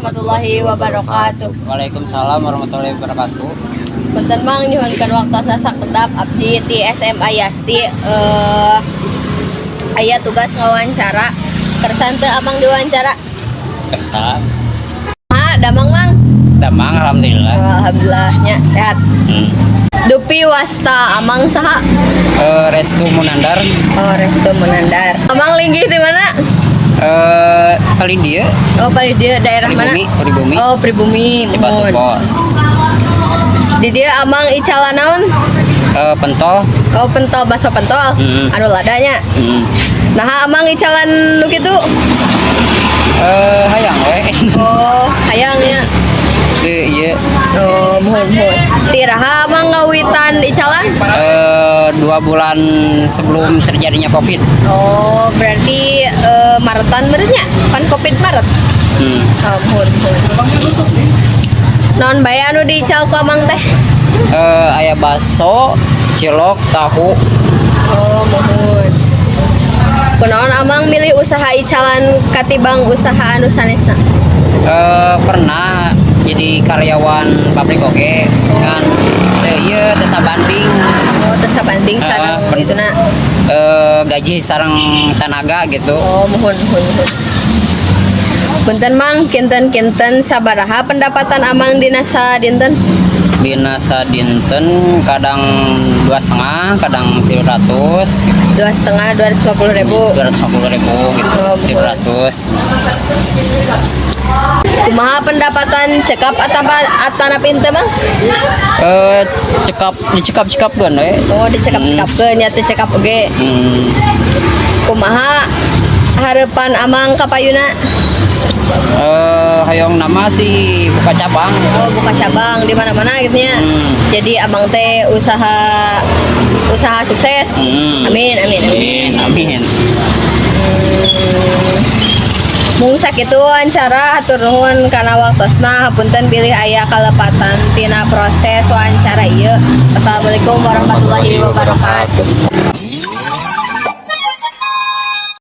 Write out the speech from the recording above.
Warahmatullahi wabarakatuh. Waalaikumsalam warahmatullahi wabarakatuh. Punten, Mang, nyuhunkeun waktosna sakedap. Abdi ti SMA Yasti, aya tugas ngawancara. Kersa teu Amang diwawancara? Kersa. Ha, damang, Mang? Damang, alhamdulillah. Alhamdulillah nya, sehat. Dupi wasta Amang saha? Restu Munandar. Oh, Restu Munandar. Amang linggih di mana? Kali dia. Oh, paling dia daerah mana? Pribumi, Pribumi. Oh, Pribumi. Cibatu Muhun. Pos. Di dieu Amang icalan naon? Pentol. Oh, pentol, bakso pentol. Anu ladanya. Nah, Amang icalan nu kitu? Hayang we. Oh, hayang nya. Teu ieu. Oh, muhun muhun. Ti iraha Amang ngawitan icalan? 2 bulan sebelum terjadinya Covid. Oh, berarti Maretan meureun nya? Pan Covid Maret. Oh, muhun muhun. Naon bae anu diical ku Amang teh? Aya bakso, cilok, tahu. Oh, muhun. Kunaon Amang milih usaha icalan katibang usaha anu sanesna? Pernah jadi karyawan pabrik oge ngan teu ieu, teu sabanding. Oh, teu sabanding sareng ituna. Gaji sareng tenaga gitu. Oh, muhun muhun muhun. Punten, Mang, kinten-kinten sabaraha pendapatan Amang dina sadinten? Dina sadinten kadang 2,5, kadang 300 gitu. 2,5, 250 ribu. 250 ribu gitu. Oh, 300. Kumaha pendapatan cekap atau atanapi henteu, Mang? Cekap, dicekap cekap kan we. Oh, dicekap-cekapkeun nya, teu cekap oge. Kumaha harapan Amang ka payuna? Hoyong nama sih buka cabang. Oh, buka cabang di mana-mana gitu nya. Jadi Abang teh usaha usaha sukses. Amin amin amin. Amin amin. Mung sakitu wawancara, hatur nuhun kana waktosna. Hapunten bilih aya kalepatan tina proses wawancara ieu. Wassalamualaikum warahmatullahi wabarakatuh.